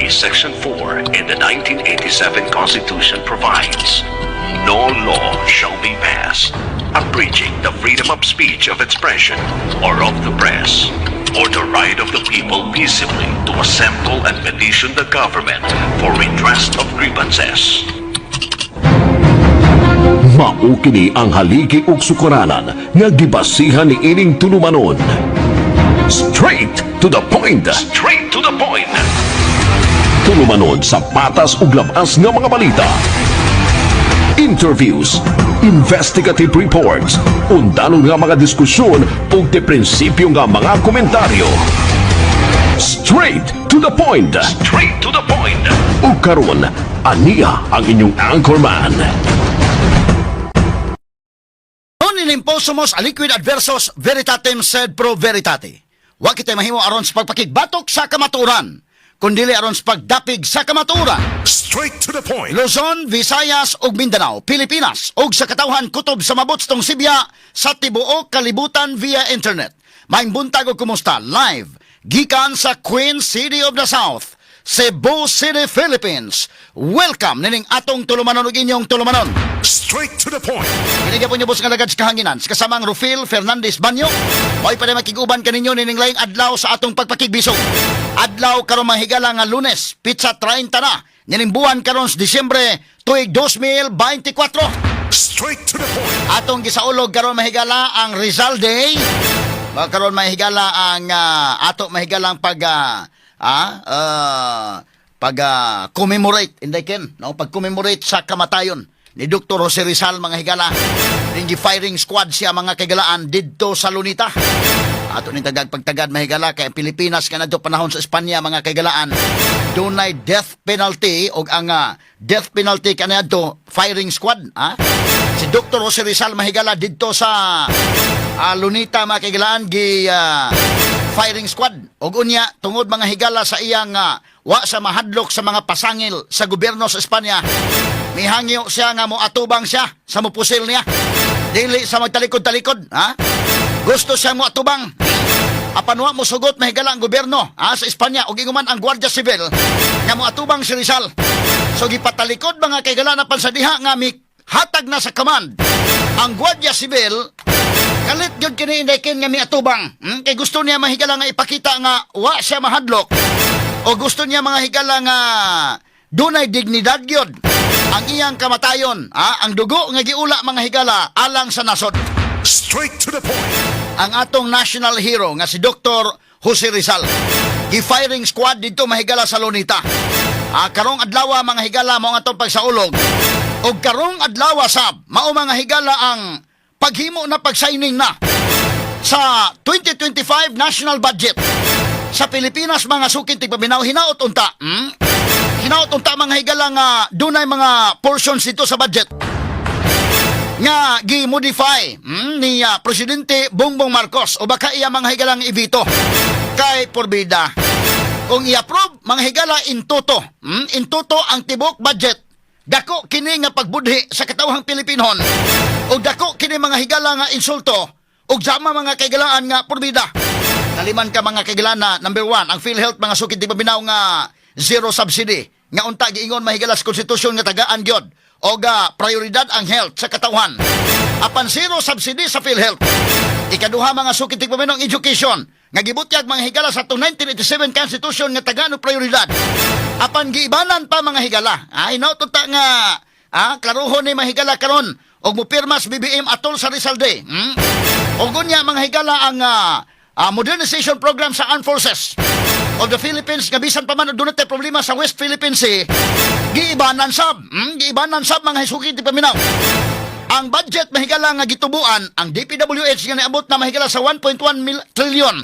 3, Section 4 in the 1987 Constitution provides, "No law shall be passed abridging the freedom of speech, of expression, or of the press, or the right of the people peaceably to assemble and petition the government for redress of grievances." Mao kini ang haligi ug sukaranan nga gibasihan ni ining tulumanon. Straight to the point. Straight to the point. Tulumanon sa patas ug labas nga mga balita. Interviews, investigative reports, undanong nga mga diskusyon ug de prinsipyo nga mga komentaryo. Straight to the point. Straight to the point. Ug karon, ania ang inyong anchorman. Non enim possumus aliquid adversus veritatem sed pro veritate. Wa kitay mahimo aron sa pagpakigbatok sa kamatuoran, kundili aron sa pagdapig sa kamatuoran. Straight to the point. Luzon, Visayas ug Mindanao, Pilipinas ug sa katawhan kutob sa mabutstong Sibya sa tibuok kalibutan via internet. Maayong buntag ug kumusta live gikan sa Queen City of the South, Cebu City, Philippines. Welcome nining atong tulumanon ug inyong tulumanon. Straight to the point. Kini gyapon inyong boss nga lagad sa kahanginan. Sa kasamang Rufil Fernandez Banyo. Mo'y pa makiguban kaninyo nining laing adlaw sa atong pagpakigbisog. Adlaw karon, mga higala, nga Lunes, petsa 30 na nining buwan karon sa Disyembre, tuig 2024. Straight to the point. Atong gisaulog karon, mahigala, ang Rizal Day. Ba karon, mahigala, ang ato mahigala ang pag pag commemorate, inday ken, no, pag commemorate sa kamatayon ni Dr. Jose Rizal, mga higala. Ning firing squad siya, mga kaigalaan, didto sa Lunita. Ato ning tagag pagtagad, mahigala, kay ang Pilipinas kanadto panahon sa Espanya, mga kaigalaan, dunay death penalty og ang death penalty kaniadto firing squad, ha? Si Dr. Jose Rizal, mahigala, didto sa Lunita, mga kaigalaan, gi firing squad. Og unya tungod, mga higala, sa iyang wa sa mahadlok sa mga pasangil sa gobyerno sa Espanya, mihangyo siya nga moatubang siya sa mupusil niya. Dili sa magtalikod-talikod, ha? Gusto siya mo atubang. Apan wa mo sugot, mahigala, ang gobyerno, ha, sa Espanya ug ingon man ang Guardia Civil nga moatubang si Rizal. So gipatalikod, mga kaigala, na sa diha nga mi hatag na sa command ang Guardia Civil, kalit gyud kini, inday ken, nga miatubang. Kay gusto niya, mahigala, nga ipakita nga wa siya mahadlok. O gusto niya, mga higala, nga dunay dignidad gyud ang iyang kamatayon, ha? Ang dugo nga giula, mga higala, alang sa nasod. Straight to the point. Ang atong national hero nga si Dr. Jose Rizal, gi-firing squad dito, mahigala, sa Lunita. Ah, karong adlaw, mga higala, mao ang atong pagsaulog. Og karong adlaw sab mao, mga higala, ang paghimo na, pag-signing na sa 2025 national budget sa Pilipinas, mga suking tigpaminaw. Hinaot unta. Hinaot unta, mga higala, nga dunay mga portions dito sa budget nga gi-modify ni Presidente Bongbong Marcos o baka iya, mga higalang, i-veto kay porbida. Kung i-approve, mga higala, in toto, in toto ang tibok budget, dako kini nga pagbudhi sa katawhang Pilipinon o dako kini, mga higala, nga insulto ug sama, mga kaigalaan, nga porbida. Taliman ka, mga kaigalaan, na number one, ang PhilHealth, mga sukid paminaw, nga zero subsidy nga unta giingon, mahigala, sa konstitusyon nga tagaan gyud o ga prioridad ang health sa katawhan. Apan zero subsidy sa PhilHealth. Ikaduha, mga sukid tigpaminaw, ang education nga gibutyag, mga higala, sa atong 1987 Constitution nga tagaan og prioridad. Apan giibanan pa, mga higala. Ay no tuta nga klaruhon ni, mahigala, karon og mupirma sa BBM atol sa Rizal Day. Og unya, mga higala, ang modernization program sa Armed Forces of the Philippines nga bisan pa man og dunay problema sa West Philippine Sea, giibanan sab. Giibanan sab, mga sukid tigpaminaw. Ang budget, mahigala, nga gitubuan ang DPWH nga niabot na, mahigala, sa 1.1 trillion.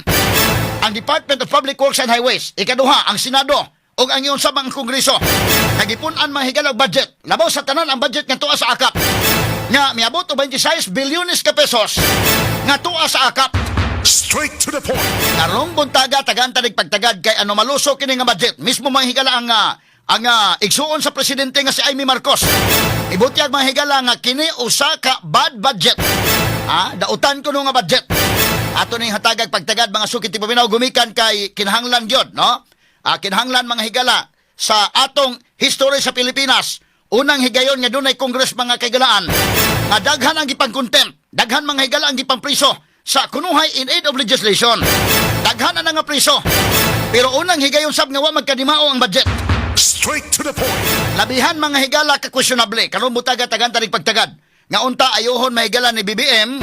Ang Department of Public Works and Highways, ikaduha ang Senado ug ang iyon sa mga Kongreso. Nagipun-an, mga higala, og budget. Labaw sa tanan ang budget nga tuwa sa AKAP nga miabot og 26 bilyones ka pesos nga tuwa sa AKAP. Straight to the point. Karong buntaga, tagaan tanig pagtagad kay ano maluso kini nga budget. Mismo, mga higala, ang igsuon sa presidente nga si Imee Marcos. Ibutyag, mga higala, nga kini usa ka bad budget. Ah, dautan kuno nga budget. Ato ning hatagag pagtagad, mga sukit paminaw, gumikan kay kinahanglan gyud, no? Ah, kinahanglan, mga higala, sa atong history sa Pilipinas. Unang higayon nga dunay Congress, mga kahigalaan, nga daghan ang gipang-contempt, daghan, mga higala, ang gipang-priso sa kunuhay in aid of legislation. Daghan na nga priso. Pero unang higayon sab nga wa magkadimao ang budget. Straight to the point. Labihan, mga higala, ka questionable. Karon butaga tagan tarig pagtagad. Nga unta ayohon, mahigala, ni BBM.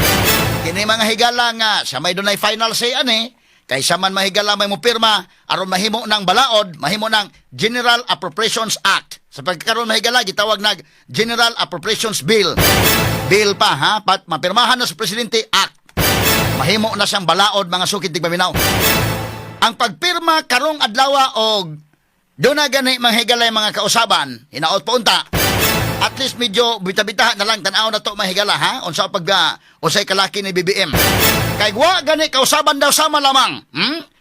Kini, mga higala, nga sa may dunay final say ani kaysa man, mahigala, may mupirma aron mahimo ng balaod, mahimo ng General Appropriations Act. Sa pagkakaroon, mahigala, gitawag nag General Appropriations Bill. Bill pa ha, pat mapirmahan na sa presidente, act. Mahimo na siyang balaod, mga sukit tigpaminaw. Ang pagpirma karong adlaw og doon na gani, mga higalay, mga kausaban, hinaot pa unta. At least medyo bita-bita na lang tan-aw na to, mahigala, ha. Unsa pag unsay kalaki ni BBM. Kay wa gani kausaban daw sama lamang.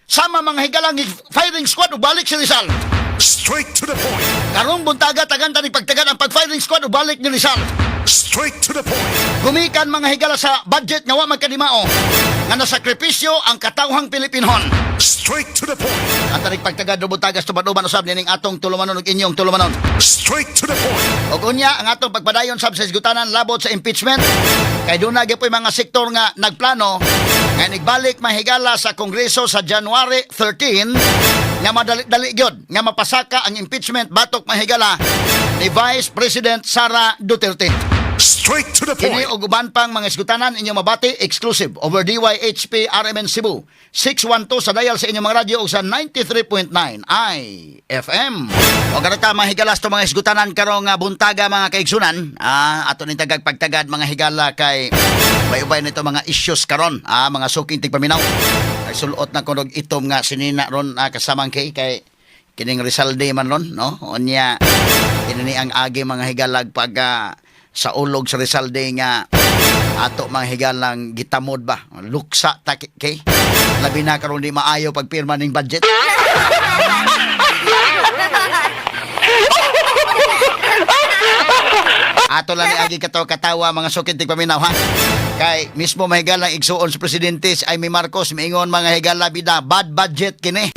Sama, mga higalang, firing squad ug balik si Rizal. Straight to the point. Karong buntaga tagan tani pagtagan ang pag firing squad ug balik ni Rizal. Straight to the point. Gumikan, mga higala, sa budget nga wa magkadimao nga nasakripisyo ang katawhang Pilipinhon. Straight to the point. Ang tanig pagtagad buntagas tubad-uban usab nining atong tulumanon ug inyong tulumanon. Straight to the point. Og unya ang atong pagpadayon sab sa hisgutanan labot sa impeachment kay doon na gyud mga sektor nga nagplano nga nigbalik, mahigala, sa Kongreso sa January 13 nga madali-dali gyud nga mapasaka ang impeachment batok, mahigala, ni Vice President Sara Duterte. Straight to the Kini point. og uban pang mga isgutanan inyong mabati exclusive over DYHP RMN Cebu 612 sa dial sa inyong mga radyo ug sa 93.9 IFM. O karata, mga higalas, to mga isgutanan karong buntaga, mga kaigsunan. Ato ning tagag pagtagad, mga higala, kay bay-ubay nito mga issues karon, mga suking tigpaminaw. Ay sulot na kunog itom nga sinina ron, kasamang kay kay kining Rizal Day man ron, no? Unya kini ang agi, mga higalag, pag sa ulog sa Rizal Day nga ato, mga higalang, gitamod ba, luksa ta kay labi na karon di maayo pagpirma ning budget. Ato lang ni agi katawa katawa, mga sukit tigpaminaw, ha. Kay mismo, mahigalang, igsuon sa presidente si Imee Marcos miingon, mga higala, bida bad budget kini.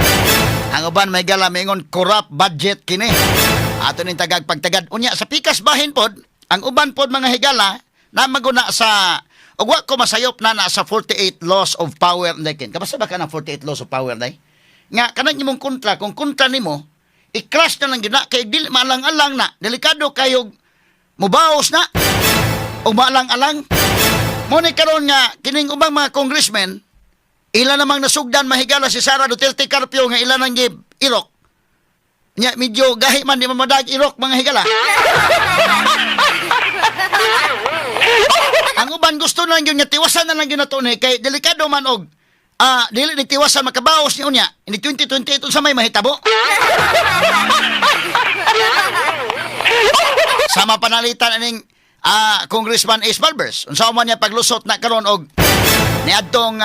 Ang uban, mahigala, miingon corrupt budget kini. Ato ning tagag pagtagad. Unya sa pikas bahin pod, ang uban pod, mga higala, na maguna sa ug wa ko masayop na na sa 48 laws of power nekin. Kabasa ba ka ng 48 laws of power day? Nga kanang imong kontra, kung kontra nimo, i-crash na lang gyud na kay dili maalang-alang na. Delikado kayo mubaos na o maalang-alang. Mo ni karon nga kining ubang mga congressmen ila namang nasugdan, mahigala, si Sara Duterte Carpio nga ila nang gib irok. Nya medyo gahi man di mamadag irok, mga higala. Ang uban gusto na lang yun nga tiwasan na lang yun na to ni kay delikado man og dili ni tiwasan makabaos ni unya. Ini 2028 unsa may mahitabo? Sama panalitan aning Congressman Ace Barbers. Unsa man niya paglusot na karon og niadtong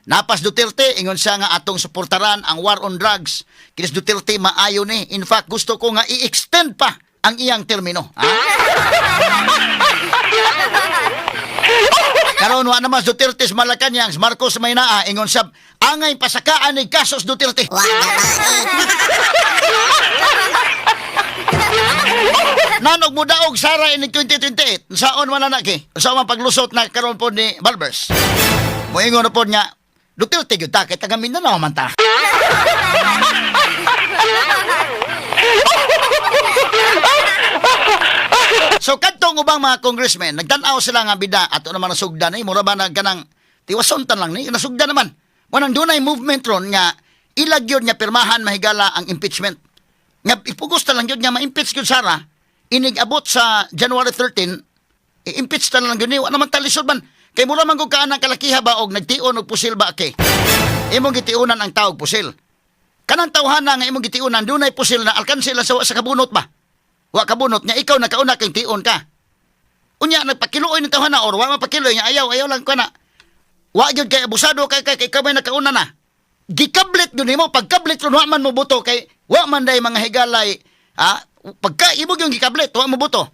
napas Duterte, ingon siya nga atong suportaran ang war on drugs. Kinis Duterte maayo ni. In fact, gusto ko nga i-extend pa ang iyang termino. Ha? Karon wa naman Duterte sa Malacañang, si Marcos may naa, ingon siya angay pasakaan ni kasos Duterte. Nanog mo daog Sara in 2028. Saon man na ki? Sa man paglusot na karon po ni Balbers. Moingon na po niya, Duterte gyud ta kay taga Mindanao man ta. So kadtong ubang mga congressmen, nagtan-aw sila nga bida ato naman nasugdan ni mura ba na kanang tiwason tan lang ni nasugdan naman. Wanang dunay movement ron nga ilag yun nga pirmahan, mahigala, ang impeachment. Nga ipugos ta lang yun nga ma-impeach gyud Sara inig abot sa January 13, i-impeach ta na lang yun ni wa naman talisod man kay mura man gud kaan ang kalakiha ba og nagtion og pusil ba kay imong gitiunan ang tawag pusil. Kanang tawhana nga imong gitiunan dunay pusil na alkanse lang sa wa sa kabunot ba. Wa kabunot nga ikaw nakauna kay tion ka. Unya nagpakiluoy ni tawhana or wa mapakiluoy nga ayaw ayaw lang ko na. Wa gyud kay abusado kay kay kay ikaw may nakauna na. Gikablit gyud nimo pagkablit ron wa man mo buto kay wa man day mga higalay pagka imo gyud gikablit wa mo buto.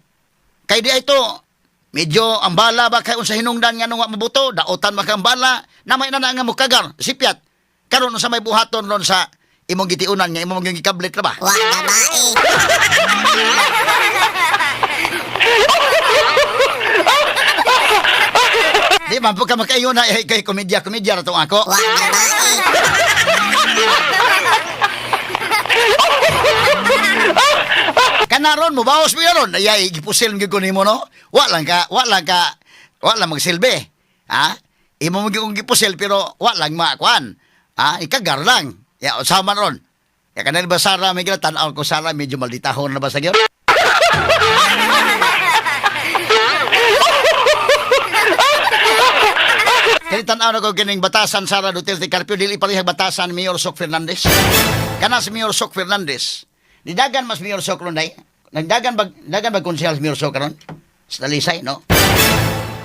Kay di ay to medyo ang bala ba kay unsa hinungdan nga nung wa mo buto daotan ba kang bala na may na nga mo kagar sipyat. Karon unsa may buhaton ron sa Imong gitiunan nga imong gikablit ra ba? Wa babae. Di man po ka makaingon na eh, kay komedya komedya ra tong ako. Wa babae. Kanaron mo bawas mo yaron. Ay gipusil gyud ko nimo, no. Wa lang ka wa lang magsilbi. Ha? Imo mo gyud kong gipusil pero wa lang makuan. Ha? Ikagar lang. Ya sama ron. Ya kanil ba Sara may gila tan-aw ko Sara medyo malditahon na ba sa gyud? Kani tan-aw na ko kining batasan Sara Duterte Carpio dili parehag batasan Mayor Sok Fernandez. Kana si Mayor Sok Fernandez. Nidagan mas Mayor Sok ron day. Nagdagan bag dagan bag konsehal si Mayor Sok karon? Sa Talisay, no?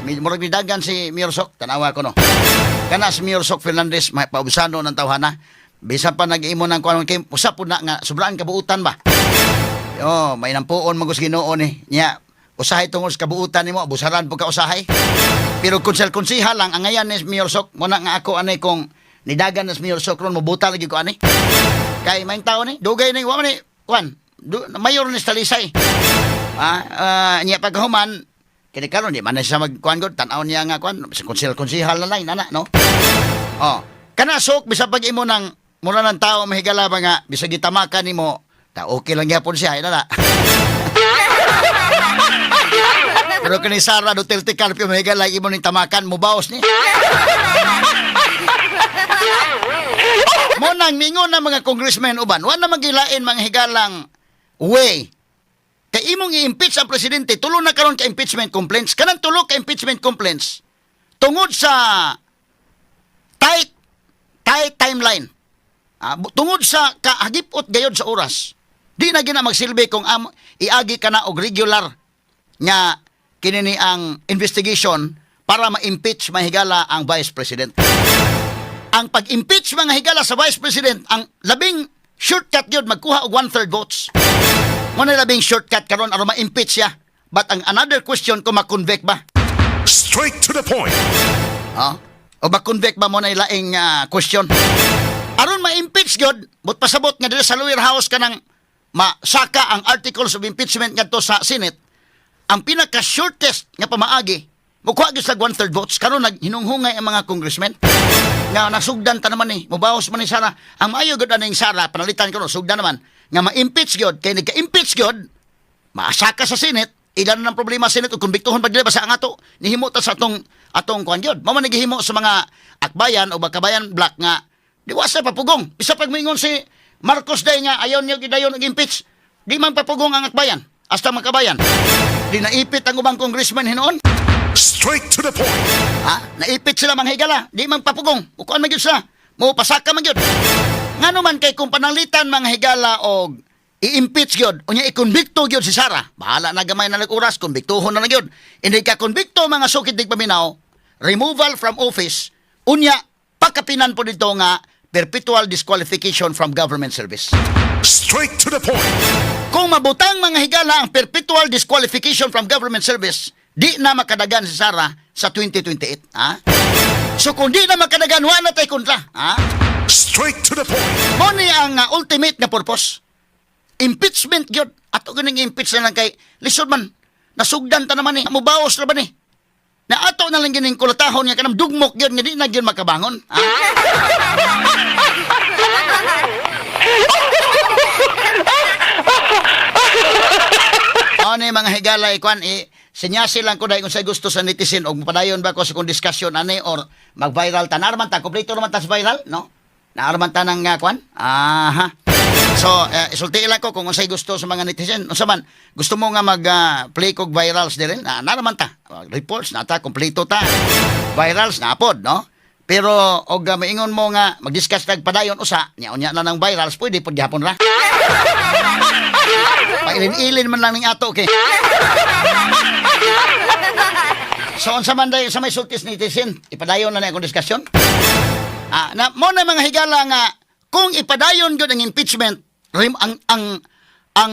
Murag nidagan si Mayor Sok, tanawa ko no. Kana si Mayor Sok Fernandez may paubsano ng tawhana. Bisan pa nag-imo ng kuan kay usap po na nga sobrang kabuutan ba. Yo, may nampuon man kus Ginoo ni. Nya, usahay tungod sa kabuutan nimo, abusaran po ka usahay. Pero konsel konsiha lang ang ngayan ni Mayor Sok, mo na nga ako anay kung nidagan na si Mayor Sok ron mobuta lagi ko ani. Kay may tao ni, dugay ni wa man ni kuan, mayor ni sa Talisay. Niya pagkahuman kini karon di man na siya magkuan gud, tan-aw niya nga kuan, sa konsel konsihal na lang nana no. Oh, kana sok bisa pag imo nang mura ng tao mahigala ba nga bisag gitamakan nimo, ta okay lang gyapon siya ina na. Pero kini Sara Duterte Carpio mahigala imo ning tamakan mubaos ni. Mo nang mingon na mga congressmen uban, wa na magilain mga higalang way. Kay imong i-impeach ang presidente, tulo na karon ka impeachment complaints. Kanang tulo ka impeachment complaints tungod sa tight tight timeline. Tungod sa kahagipot gayod sa oras. Di na gina magsilbi kung iagi ka na og regular nga kini ni ang investigation para ma-impeach mahigala ang vice president. Ang pag-impeach mga higala sa vice president, ang labing shortcut yun, magkuha og one-third votes. Mo na labing shortcut karon aron ma-impeach siya. But ang another question kung ma-convict ba? Straight to the point. Ha? O ba-convict ba mo na ilaing question? Aron ma-impeach gyud, but pasabot nga diri sa lower house kanang masaka ang articles of impeachment ngadto sa Senate, ang pinaka-shortest nga pamaagi, mukuha gyud sa one-third votes. Karon naghinunghungay ang mga congressmen. Nga nasugdan ta naman ni, mubawas man ni Sara. Ang maayo gyud aning Sara, panalitan karon sugdan naman nga ma-impeach gyud kay nagka-impeach gyud, maasaka sa Senate, ilan na ng problema sa Senate ug kumbiktuhon pag dili ba sa ang ato nihimo ta sa atong atong kuan gyud. Mao man nagihimo sa mga Akbayan o Makabayan bloc nga di wa sa papugong. Bisa pag moingon si Marcos day nga ayaw niyo gidayon og impeach, di man papugong ang Akbayan hasta Makabayan. Di naipit ang ubang congressman hinuon. Straight to the point. Ha? Naipit sila mga higala, di man papugong. Ukuan man gyud sila. Mo pasaka man gyud. Ngano man kay kung pananglitan mga higala og i-impeach gyud, unya i-convicto gyud si Sara. Bahala na gamay na nag-oras, konbiktuhon na lang gyud. Hindi ka konbikto mga sukid dig paminaw, removal from office, unya pakapinan po dito nga perpetual disqualification from government service. Straight to the point. Kung mabutang mga higala ang perpetual disqualification from government service, di na makadagan si Sara sa 2028. Ha? So kung di na makadagan, wa na tay kontra. Ha? Straight to the point. Mo ni ang ultimate nga purpose. Impeachment gyud. Ato ganing impeach na lang kay lisod man. Nasugdan ta naman ni. Mubaos ra ba ni? Na ato na lang gining kulatahon nga kanang dugmok gyud nga di na gyud makabangon. Ha? Ano yung mga higala ikuan eh, sinyasi lang ko dahil kung sa gusto sa netizen og padayon ba ko sa kung discussion ani or mag-viral ta naarman ta kompleto naman ta sa viral no naarman ta ng kuan aha. So isulti lang ko kung unsay gusto sa mga netizen unsa man gusto mo nga mag play kog virals diri na naarman ta reports na ta kompleto ta virals na pod no pero og maingon mo nga mag-discuss tag padayon usa nya unya na ng virals pwede pod gihapon ra. Pailin-ilin man lang ning ato, okay. So unsa man day sa may sultis ni netizen, ipadayon na na akong diskusyon. Na mo na mga higala nga kung ipadayon gyud ang impeachment, rem, ang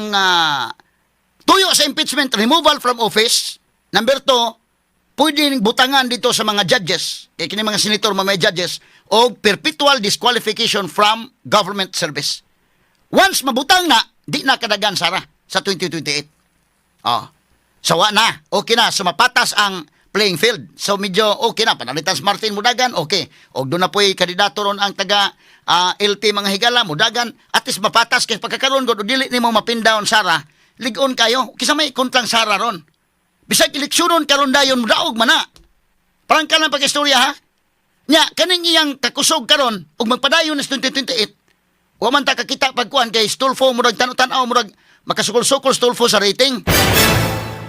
tuyo sa impeachment removal from office, number 2, Pwede ning butangan dito sa mga judges, kay kini mga senator, mga judges, og perpetual disqualification from government service. Once mabutang na, di na kadagan Sara sa 2028. Oh. So wa na, okay na, so mapatas ang playing field. So medyo okay na, panalitan si Martin mudagan, okay. Og doon na po'y kandidato ron ang taga LP, mga higala, mudagan, at least mapatas kay pagkakaroon gud dili nimo mapin down Sara, lig-on kayo. Kisa may kontrang Sara ron. Bisag eleksyonon karon dayon, mudaog man na. Prangka lang pag-istorya ha. Nya kaning iyang kakusog karon ug magpadayon na sa 2028. Wa man ta kakita pagkuan kay Tulfo murag tanu-tan-aw murag makasukol-sukol si Tulfo sa rating.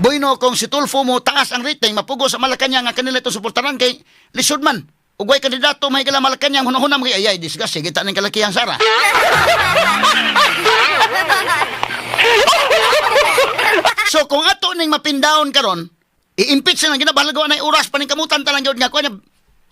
Bueno, kung si Tulfo mo taas ang rating, mapugo sa Malacanang nga kanila itong suportaran kay lisod man. Ug way kandidato may gala Malacanang hunahuna mo kay ayay disgas sige ta ning kalakihang Sara. So kung ato ning mapin-down karon, i-impeach na lang ginabalag na oras paningkamutan ta lang gyud nga kuan niya.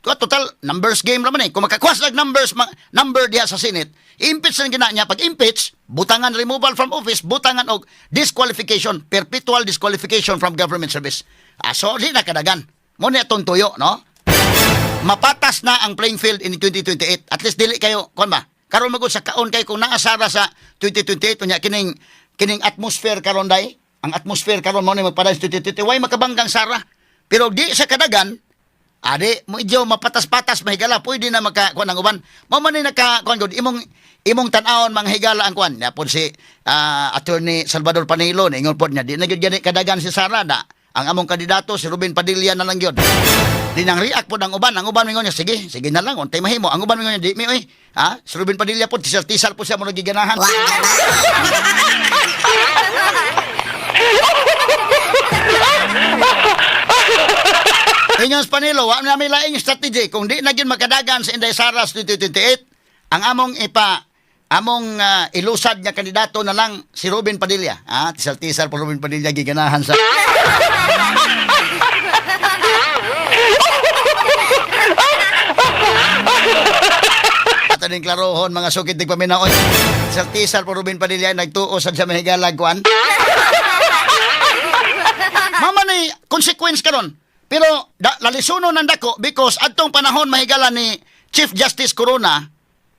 Total numbers game raman eh. Kung makakuha sila numbers number diha sa Senate, i-impeach na gina niya. Pag impeach, butangan removal from office, butangan og disqualification, perpetual disqualification from government service. Ah, so di na kadagan. Mo ni atong tuyo, no? Mapatas na ang playing field in 2028. At least dili kayo, kuan ba? Karon magud sa kaon kay kung naasara sa 2028 unya kining kining atmosphere karon day, ang atmosphere karon mo ni magpaday sa 2028, way makabanggang Sara. Pero di sa kadagan, ade medyo mapatas-patas, mahigala, pwede na maka kuan ang uban. Mao man ni naka kuan gud imong imong tan-awon, mga higala, ang kuan. Yapon si Attorney Salvador Panelo, ningon pod niya di na gyud gani kadagan si Sara na. Ang among kandidato si Ruben Padilla na lang gyud. Di nang react pod ang uban mingon niya, sige, sige na lang, untay mahimo. Ang uban mingon niya, di mi oy. Ha? Si Ruben Padilla pod, tisar-tisar po siya mo nagiganahan. Wa babae. Ingon sa Panelo, wa na may laing strategy. Kung di na gyud makadagan sa Inday Sara sa 2028, ang among ipa among ilusad nga kandidato na lang si Ruben Padilla. Ah, tisar-tisar po Ruben Padilla giganahan sa. Ato ning klarohon, mga sukit tig paminaw. Oy, tisar-tisar po Ruben Padilla nagtuo sa siya mahigalag kuan. Mama ni consequence karon. Pero da, lalisuno ng dako because adtong panahon, mahigala, ni Chief Justice Corona,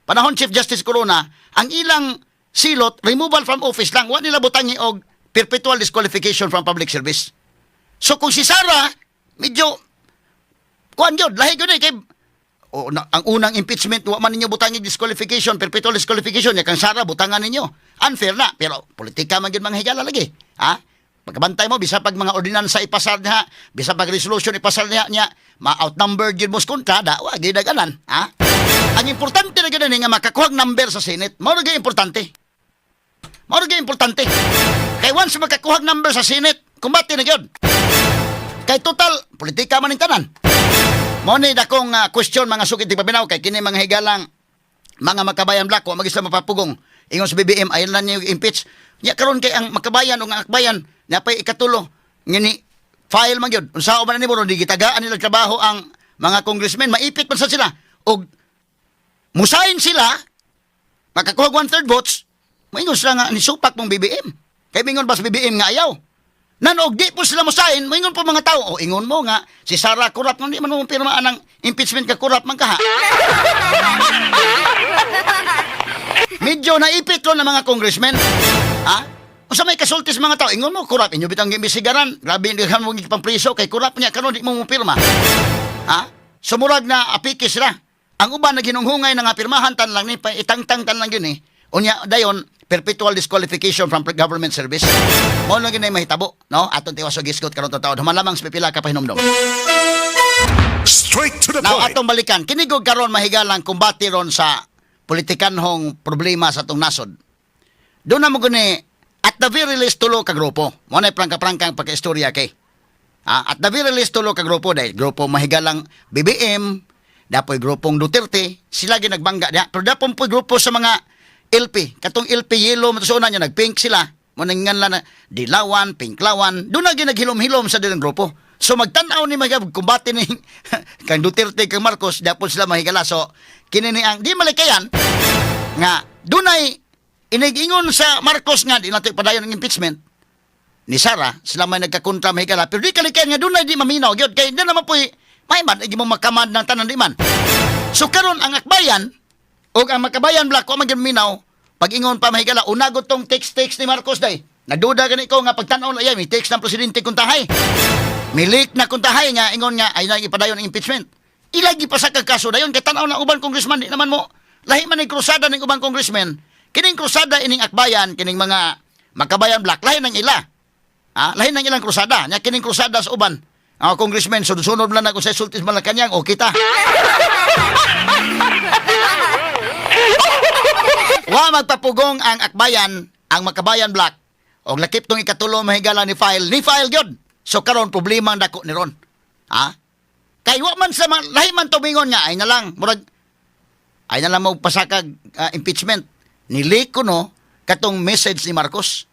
panahon Chief Justice Corona, ang ilang silot removal from office lang, wa nila butangi og perpetual disqualification from public service. So kung si Sara medyo kuan gyud, lahi gyud eh kay o, na, ang unang impeachment wa man ninyo butangi disqualification, perpetual disqualification ya kang Sara butangan ninyo. Unfair na, pero politika man gyud, mga higala, lagi. Ha? Pagkabantay mo bisa pag mga ordinansa ipasar niya, bisa pag resolution ipasar niya niya, ma-outnumbered gyud mo sa kontra, da wa gyud daganan, ha? Ang importante na gyud ni nga makakuha number sa Senate, mao ra gyud importante. Mao ra gyud importante. Kay once makakuha number sa Senate, kumbate na gyud. Kay total politika man ning tanan. Mo ni dakong question, mga sukit paminaw, kay kini mga higalang mga Makabayan Bloc wa magisa mapapugong. Ingon sa BBM ayon lang niyo impeach. Nya karon kay ang Makabayan o ang Akbayan napay ikatulo ngini file man gyud. Unsa man nimo ron di gitagaan nila trabaho ang mga congressmen, maipit man sa sila og musahin sila makakuha one third votes, moingon sila nga nisupak mong BBM. Kay mingon ba sa BBM nga ayaw. Nan og di po sila mosain, moingon po mga tao, o ingon mo nga si Sara corrupt nang di man mo pirmaan ang impeachment ka corrupt man kaha. Medyo naipit ron ng mga congressmen. Ha? Unsa may kasulti sa mga tao, ingon mo corrupt, inyo bitang gimbisigaran, grabe hindi ka mo pampriso kay corrupt niya karon di mo mo pirma. Ha? Sumurag na apiki sila. Ang uban naginunghungay na nga pirmahan tan lang ni pa itangtang tan lang yun eh. Unya dayon perpetual disqualification from government service. Mao lang gyud mahitabo, no? Aton tiwas og gisgot karon taon. Human lamang sa pipila ka pahinumdom. Straight to the Now point. atong balikan kini gud karon mahigalang kumbati ron sa politikanhong problema sa atong nasod. Doon na mo guni at the very least tulo ka grupo. Mo na prangka-prangkang pagkaistorya kay. Ah, at the very least tulo ka grupo dahil grupo mahigalang BBM, dapoy grupong Duterte, sila gyud nagbangga diha. Pero dapon po grupo sa mga LP, katong LP yellow matusunan niya nagpink sila. Mo nang na dilawan, pinklawan, doon na gyud naghilom-hilom sa dilang grupo. So magtan-aw ni mga kumbate ni kang Duterte kang Marcos, dapon sila mahigala. So kini ni ang di malikayan nga dunay inigingon sa Marcos nga di nato padayon ang impeachment. Ni Sara, sila may nagkakontra, mahigala. Pero di kalikayan nga dunay di maminaw gyud kay di naman po'y may man igi mo makamand ng tanan di man. So karon ang Akbayan o ang Makabayan Bloc wa man gyud minaw. Pag-ingon pa, mahigala, unagot tong text-text ni Marcos day. Nagduda gani ko nga pagtan-aw na may text ng presidente kuntahay. Milik na kuntahay nga ingon nga ay nang ipadayon ang impeachment. Ilagi pa sa kagkaso dayon kay tan-aw na uban congressman di naman mo lahi man ni krusada ning ubang congressman. Kining krusada ining Akbayan, kining mga Makabayan Bloc, lahi ng ila. Ah, lahi ng ilang krusada. Nya kining krusada sa uban. Ang congressman sunod-sunod lang na kung sa sultis Malacañang, okay ta. Wa magpapugong ang Akbayan, ang Makabayan Bloc. Og lakip tong ikatulo, mahigala, ni file gyud. So karon problema ang dako ni ron. Ha? Kay wa man sa lahi man tumingon nga ay na lang murag ay na lang mo pasakag impeachment. Ni-leak ko no katong message ni Marcos.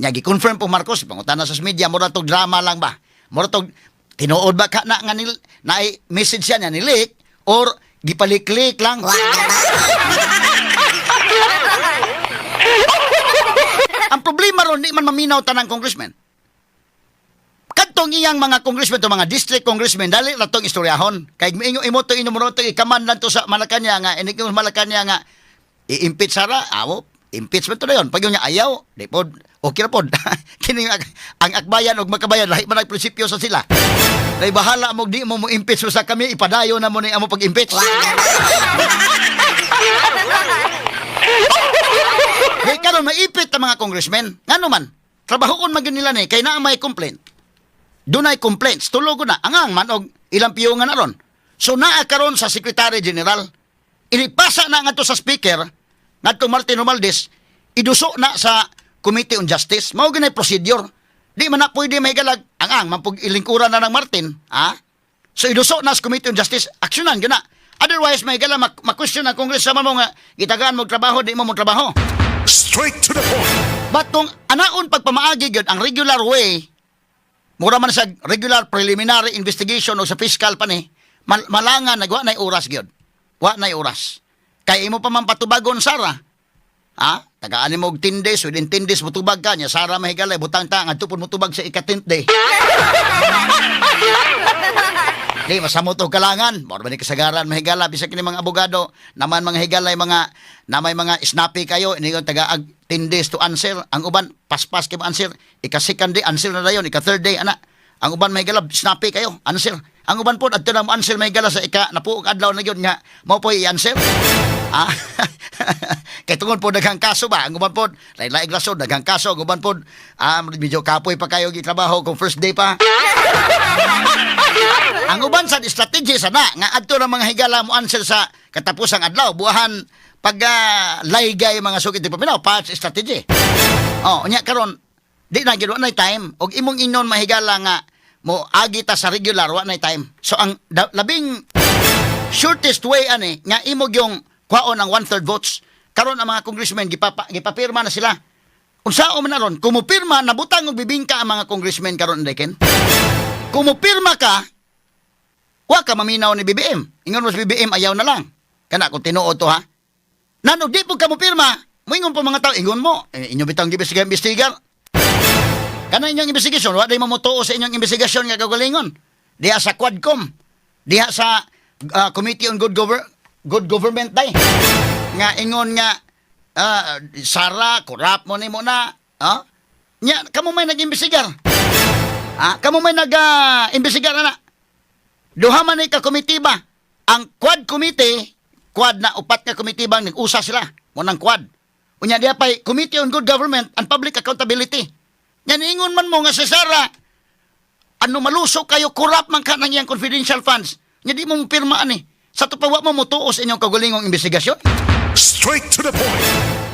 Nya gi-confirm po Marcos, pangutana sa media, mura tog drama lang ba? Mura tog tinuod ba ka na nga nil, na message siya niya ni-leak or gipaliklik lang? Ang problema ron, di man maminaw tanang congressman. Kadtong iyang mga congressman to mga district congressman, dali ra tong istoryahon. Kay miingo imo to inumuro to ikaman lang to sa Malacañang nga inig Malacañang nga i-impeach sara awo impeachment to na yun. Pag yun niya ayaw, di pod, okay ra pod. Kini ang Akbayan og Makabayan lahi man ang prinsipyo sa sila. Dahil bahala mo di mo mo impeach mo sa kami, ipadayo na mo ni amo pag-impeach. Kay karon maipit ang mga congressmen. Ngano man, trabahoon man gyud nila ni kay naa may complaint. Dunay complaints, tulo ko na angang man og ilang piyungan na ron. So naa karon sa Secretary General. Inipasa na ngadto sa Speaker, ngadto Martin Romualdez, iduso na sa Committee on Justice. Mao gyud procedure. Di man na pwede may galag ang man pug ilingkuran na ng Martin, ha? So iduso na sa Committee on Justice, aksyonan gyud na. Otherwise may gala ma-question ang Congress sa mo nga gitagaan mo trabaho, di mo mo trabaho. Straight to the point. But kung anaon pagpamaagi gyud ang regular way, mura man sa regular preliminary investigation o sa fiscal pa ni, malangan nagwa na oras gyud. Wa na oras. Kay imo pa man patubagon Sara. Ha? Tagaan mo og 10 days, within 10 days mutubag ka nya Sara, mahigala, butang ta ngadto pud mutubag sa ika-10th day. Di, masamot og kalangan. Mao ba ni kasagaran, mahigala, bisag kini mga abogado, naman mga higalay mga na may mga snappy kayo, ini taga ag 10 days to answer. Ang uban paspas kay mo answer. Ika second day answer na dayon, ika third day ana. Ang uban, mahigala, snappy kayo, answer. Ang uban po adto na mo answer, mahigala, sa ika napuok adlaw na gyud nga mao po i-answer. Ah. Kay tungod po daghang kaso ba, ang uban po lain-laing rason daghang kaso, ang uban po medyo kapoy pa kayo gitrabaho kung first day pa. Ang uban sa strategy sana nga adto ng mga higala mo answer sa katapusang adlaw, buwahan pag laygay mga sukit di paminaw patch strategy. Oh, unya karon di na gyud wa nay time og imong inon, mahigala, nga mo agi ta sa regular, wa nay time. So ang labing shortest way ani nga imo yung kwaon ang one-third votes. Karon ang mga congressmen gipapirma na sila. Unsaon man na ron, kung mupirma, nabutang og bibingka ang mga congressmen karon, Deken. Kung mupirma ka, wa ka maminaw ni BBM. Ingon mo sa BBM, ayaw na lang. Kana kung tinuod to ha. Nanog di po ka mupirma, moingon po mga tao, ingon mo, eh, inyo bitang gibisiga imbestigar. Kana inyong investigasyon, wa day mo motuo sa inyong investigasyon nga kagalingon. Diha sa Quadcom, diha sa Committee on Good Government day. Nga ingon nga Sara, corrupt mo ni mo na, ha? Nya kamo may nag-imbestigar. Ah, kamo may nag-imbestigar na. Duha man ni ka komite ba? Ang Quad Committee, quad na upat ka komite bang nag-usa sila. Mo nang quad. Unya diha pay Committee on Good Government and Public Accountability. Nya niingon man mo nga si Sara ano malusok kayo, corrupt man ka ng iyang confidential funds. Nya di mo pirma ani. Sa to pa wa mo motuo sa inyong kagulingong investigasyon. Straight to the point.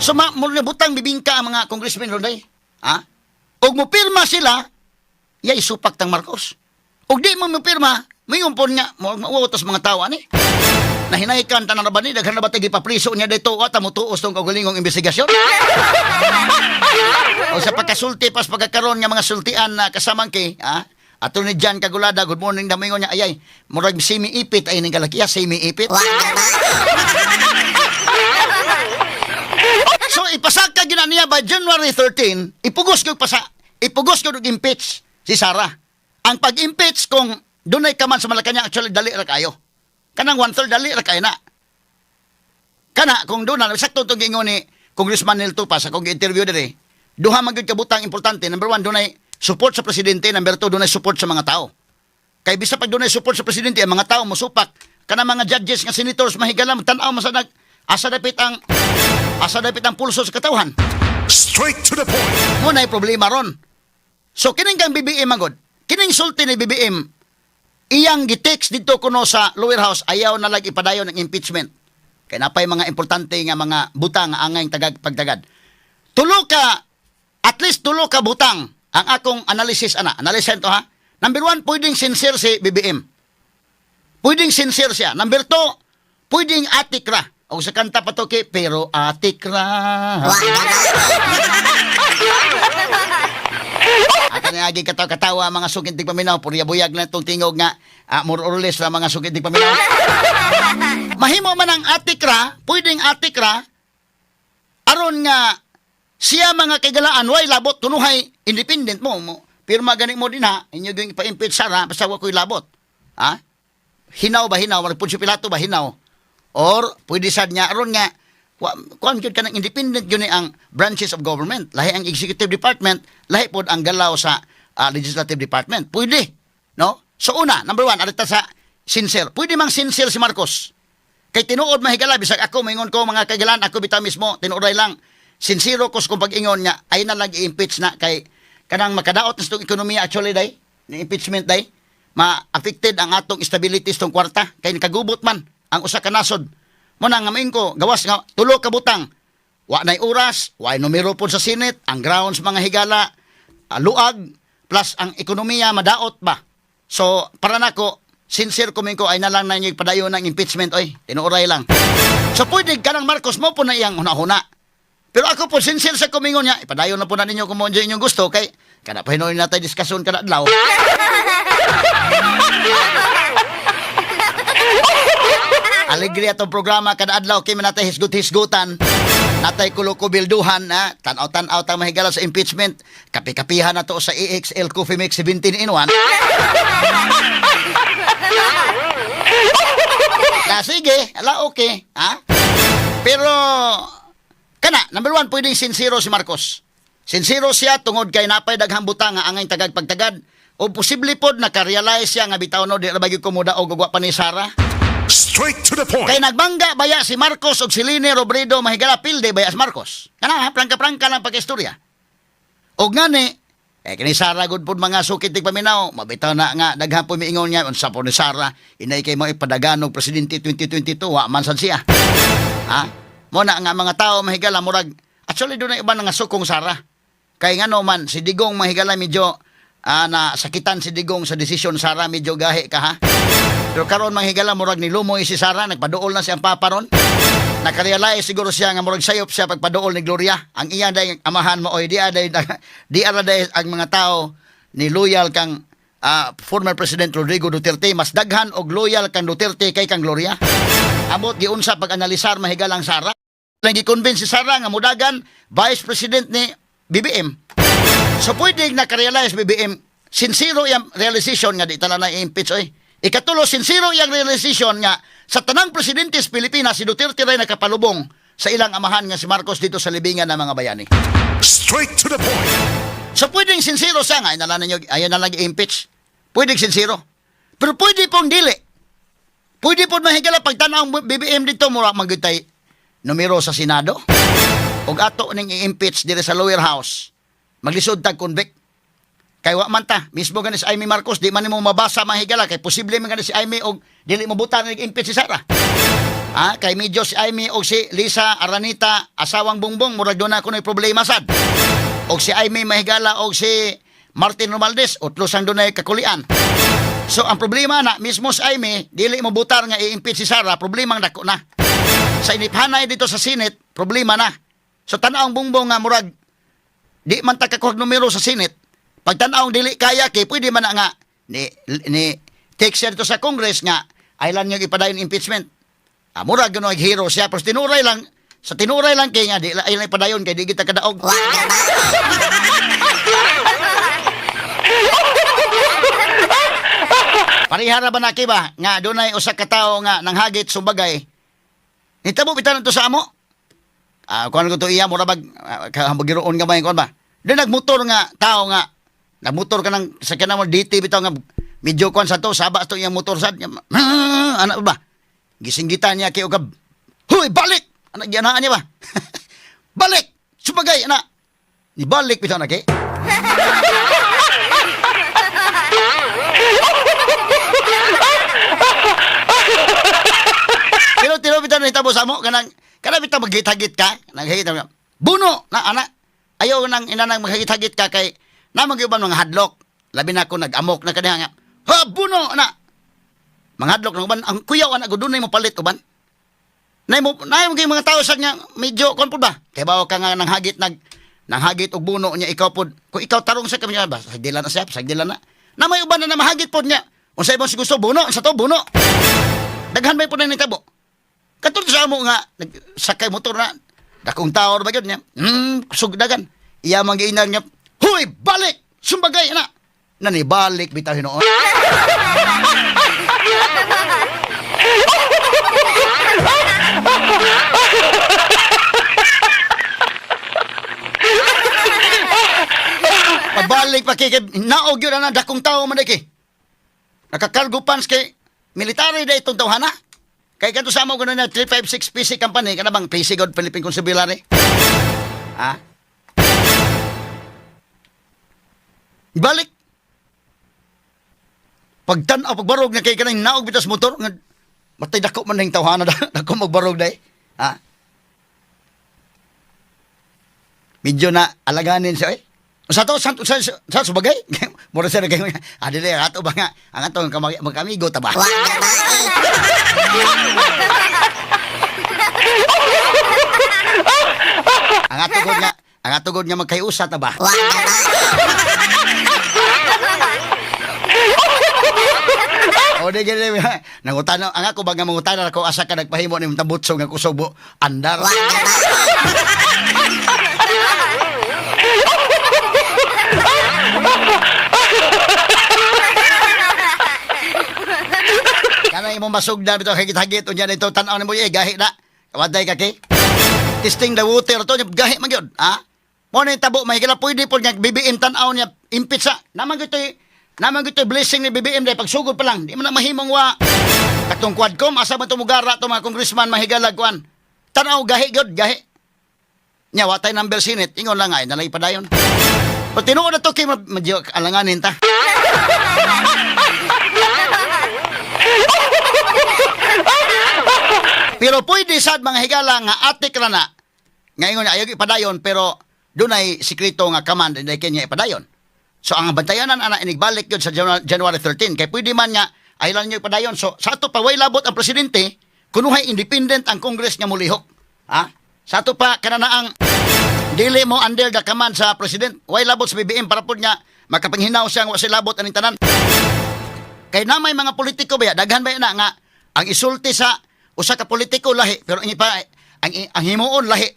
So ma mo butang bibingka ang mga congressmen ron day. Ha? Og mo pirma sila, ya isupak tang Marcos. Og di mo mo pirma, moingon pon nga mo mautos mga tawo ani. Nahinaykan tanan na ba ni daghan na ba tay gipapriso niya dito wa ta motuos tong kagulingong investigasyon? O sa pagkasulti pas pagkakaroon nga mga sultian na kasamang kay ha? Attorney John Kagulada, good morning na moingon niya, ayay, murag semi-ipit ay ning kalakiya, semi-ipit. So ipasaka gina niya by January 13, ipugos gyud pasa. Ipugos ko og impeach si Sara. Ang pag-impeach, kung dunay ka man sa Malacanang, actually dali ra kayo. Kanang one third, dali ra kayo na. Kana kung doon sakto itong giingon ni Congressman Neil Tupas sa akong interview dire. Duha man gyud kabutang importante. Number one, dunay support sa presidente. Number two, dunay support sa mga tao. Kay bisa pag dunay support sa presidente, ang mga tao mosupak. Kana mga judges nga senators, mahigala, tan-aw man sa nag asa dapit ang pulso sa katawhan. Straight to the point. Mo na problema ron. So kining kang BBM magod, kining sulti ni BBM, iyang gitext dito kuno sa lower house, ayaw na lang ipadayon ng impeachment. Kay napay mga importante nga mga butang nga angay tagad pagtagad. Tulo ka, at least tulo ka butang ang akong analysis ana. Analysis to ha. Number one, pwedeng sincere si BBM. Pwedeng sincere siya. Number two, pwedeng atik ra. O sa kanta pa to kay, pero atik ra. At ang agi katawa-katawa mga suking tigpaminaw, purya buyag na itong tingog nga more or less na mga suking tigpaminaw. Mahimo man ang atik ra, pwedeng atik ra, aron nga siya mga kaigalaan, way labot, tunuhay, independent mo. Pirma gani mo din ha, inyo yung ipa-impeach Sara, basta wa ko'y labot. Ha? Hinaw ba hinaw? Marag Poncio Pilato ba hinaw? Or pwede sad niya aron nga wa kuan gyud kanang independent yun ni ang branches of government. Lahi ang executive department, lahi pod ang galaw sa legislative department. Pwede, no? So una, number one, arita sa sincere. Pwede mang sincere si Marcos. Kay tinuod, mahigala, bisag ako maingon ko mga kaigalan, ako bitaw mismo tinuoday lang. Sincero ko sa kong pag-ingon nga ay na lang i-impeach na kay kanang makadaot na sa itong ekonomiya actually day, ni impeachment day, ma-affected ang atong stability sa itong kwarta kay nakagubot man ang usa ka nasod. Mo na nga main ko, gawas nga tulo ka butang. Wa nay oras, wa numero pod sa Senate, ang grounds mga higala, luag, plus ang ekonomiya madaot ba. So, para nako, sincere ko ko ay na lang na inyo padayon ng impeachment, oy. Tinuoray lang. So, pwede ka ng Marcos mo po na iyang huna-huna. Pero ako po, sincere sa kumingon niya, ipadayon na po na ninyo kung mo inyong gusto, kay kada pa hinuin natin diskusyon kada adlaw. Alegria tong programa kada adlaw kay man natay hisgot-hisgutan. Natay kulo-kubilduhan na tan-aw-tan-aw tang mahigala sa impeachment. Kapi-kapihan na to sa EXL Coffee Mix 17 in 1. Na sige, ala okay, ha? Pero kana, number one, pwedeng sincero si Marcos. Sincero siya tungod kay napay daghang butang nga angay tagag pagtagad o posible pod naka-realize siya nga bitaw no di ra ba gyud ko mudaog og wa pa ni Sara. Straight to the point. Kay nagbangga baya si Marcos og si Leni Robredo, mahigala, pilde baya si Marcos. Kana ha, prangka-prangka lang pagkistorya. Og ngani, eh kini Sara gud pod mga sukit tigpaminaw, mabitaw na nga daghan po miingon nga unsa po ni Sara, inay kay mo ipadagan og presidente 2022, wa man sad siya. Ha? Mo na nga mga tao mahigala murag actually doon na iba nga sukong Sara. Kay ngano man si Digong mahigala medyo na sakitan si Digong sa desisyon Sara, medyo gahi ka ha. Pero karon mga higala murag nilumoy si Sara, nagpaduol na siyang papa ron. Nakarealize siguro siya nga murag sayop siya pagpaduol ni Gloria. Ang iya day amahan mo oy di aday di ara day ang mga tao ni loyal kang former President Rodrigo Duterte, mas daghan og loyal kang Duterte kay kang Gloria. Amot giunsa pag-analisar mahigalang Sara. Lang gi-convince si Sara nga mudagan Vice President ni BBM. So pwede nakarealize BBM, sincero yung realization nga di tala na i-impeach oy. Ikatulo, sincero yung realization nga sa tanang presidente sa Pilipinas, si Duterte ray nakapalubong sa ilang amahan nga si Marcos dito sa libingan ng mga bayani. Straight to the point. So pwedeng sincero siya nga, ay na lang ninyo, ayaw na lang i-impeach. Pwedeng sincero. Pero pwede pong dili. Pwede po mahigala pagtanaw ang BBM dito, mura magyutay numero sa Senado. Og ato ning i-impeach dire sa lower house. Maglisod tag convict. Kay wa man ta, mismo gani si Imee Marcos, di man nimo mabasa mahigala kay posible man gani si Imee og dili mo butan ning impeach si Sara. Ah, kay medyo si Imee og si Lisa Aranita, asawang Bongbong, murag doon na kuno'y problema sad. Og si Imee mahigala og si Martin Romualdez, utlos ang dunay kakulian. So ang problema na mismo si Imee dili mo butar nga i-impeach si Sara, problema ang dako na. Sa iniphanay dito sa Senate, problema na. So tan-aw ang Bongbong nga murag di man ta kakuhag numero sa Senate. Pag tan-aw dili kaya kay pwede man na nga ni take siya dito sa Congress nga aylan niyo ipadayon impeachment. Ah, murag gano'y hero siya pero tinuray lang sa tinuray lang kay nga di ay lang ipadayon kay di kita kadaog. Parihara ba na ba nga dunay usa ka tawo nga nanghagit sumbagay. Nitabo bitan to sa amo. Ah, kuan ko to iya mura bag kahambagiroon gamay kuan ba. Doon nagmotor nga tao nga nagmotor ka ng sa kanang DT bitaw nga medyo kuan sa to saba to iyang motor sad. Anak ba? Gisinggitan niya kay og "Huy, balik!" Anak gianaan niya ba? Balik! Sumbagay ana. Ibalik bitaw na kay. Pero tino bitaw na hitabo sa amo kanang kanang bitaw maghit-hagit ka, naghigit ka. Buno na ana. Ayaw nang inanang maghigit-hagit ka kay namang uban mga hadlok. Labi na ko nag-amok na kaniya nga. Ha, buno na. Mga hadlok na uban ang kuyaw ana gud dunay mo palit uban. Nay mo nay mo mga tao sa nga medyo kon pud ba? Kay bawo ka nga nanghagit nag nanghagit og buno niya ikaw pod. Kung ikaw tarong sa kami ba, sagdila na siya, sagdila na. Na may uban na na mahagit pod niya. Unsay mo si gusto buno, sa to buno. Daghan may pod na nitabo. Katulad sa amo nga, nagsakay motor na, dakong tao ba yun niya? Sugdagan. Iya man giinan niya, "Huy, balik! Sumbagay, ana!" Nanibalik bitaw hinuon. Pabalik pa kay naog yun ana, dakong tao man kay. Nakakargo pants kay military da itong tawhana. Kay kanto sa amo gano'n na 356 PC company kana bang PC God Philippine Constabulary? Ha? Balik. Pagtan-aw pagbarog na kay kanang naog bitas motor nga matay dako man ning tawhana dako magbarog day. Ha? Medyo na alaganin siya eh. Sa to sa sa, sa subagay. Mura siya nagay. Ah, dili ato ba nga ang atong magkamigo ta ba? Wa na ba eh. Ang atugod nga magkayusa ta ba? Wa na ba eh. O di gani nangutana ang ako ba nga mangutana ako asa ka nagpahimo ni tambutso nga kusog mo andar. Wa na ba eh. Kana imo masugdan bitaw hagit-hagit unya nito tan-aw nimo eh gahi na. Kawaday ka kay. Testing the water to gahi man gyud, ha? Mo ni tabo mahigala pwede pod nga BBM tan-aw niya impeach sa. Naman gyud blessing ni BBM dai pagsugod pa lang. Di man na mahimong wa katong Quadcom asa man tumugara to mga congressman mahigala kuan. Tan-aw gahi gyud, gahi. Nya wa tay number sinit, ingon lang ay nalay padayon. Pero tinuod na to kay medyo alanganin ta. Pero pwede sad mga higala nga atik ra na. Nga ingon ayaw ipadayon pero dunay sikreto nga command hindi kanya ipadayon. So ang bantayanan ana inigbalik yun sa January 13 kay pwede man nga ayaw lang niyo ipadayon. So sa ato pa way labot ang presidente kunuhay independent ang Congress nga mulihok. Ha? Sa ato pa kananaang dili mo under the command sa president. Way labot sa BBM para pud nga makapanghinaw siya nga wa siya labot aning tanan. Kay na may mga politiko ba ya, daghan ba ya na nga ang isulti sa usa ka politiko lahi pero ang ipa ang himuon lahi.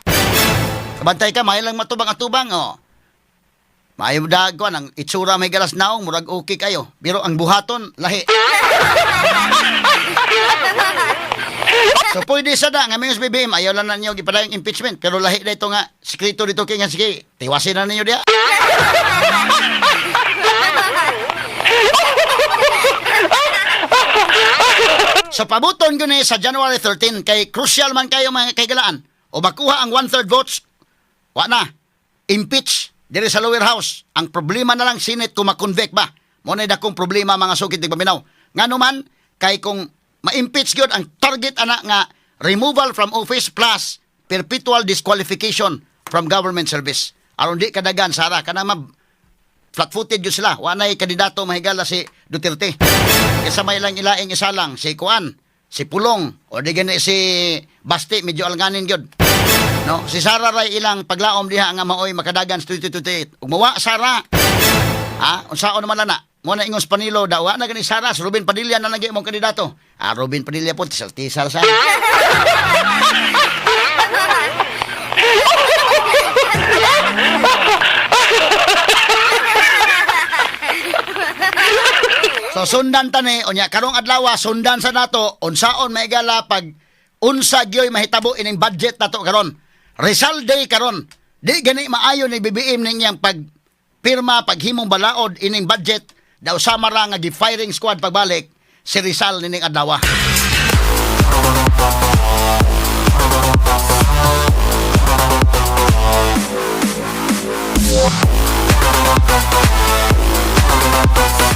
Bantay ka may lang matubang atubang oh. Maayo dag ko ang itsura may galas naong murag okay kayo pero ang buhaton lahi. So pwede sa da nga minus BBM ayaw lang na ninyo gipadayong impeachment pero lahi na ito nga sikreto dito kay nga sige tiwasin na ninyo diya. So pabuton gyud ni sa January 13 kay crucial man kayo mga kaigalaan. O makuha ang one-third votes, wa na. Impeach diri sa lower house. Ang problema na lang Senate kung makonvict ba. Mo na dakong problema mga sukit ni paminaw. Ngano man kay kung ma-impeach gyud ang target ana nga removal from office plus perpetual disqualification from government service. Aron di kadagan sara kana ma flat-footed yun sila. Wa nay kandidato mahigala si Duterte. Kaysa may lang ilaing isa lang, si Kuan, si Pulong, o di gani si Basti, medyo alanganin yun. No? Si Sara ray ilang paglaom diha nga maoy makadagan sa 2028. Ug mawa Sara. Ha? Unsaon naman na? Mo na ingon sa Panilo daw wa na gani Sara, si Ruben Padilla na lagi imong kandidato. Ah, Ruben Padilla po tisal tisal sa. So sundan tani unya karong adlaw, sundan sa nato unsaon mahigala pag unsa gyoy mahitabo ining budget nato karon. Rizal Day karon. Di gani maayo ni BBM ninyang pag pirma, paghimong balaod ining budget, daw sama ra nga gi-firing squad pagbalik si Rizal nining adlaw.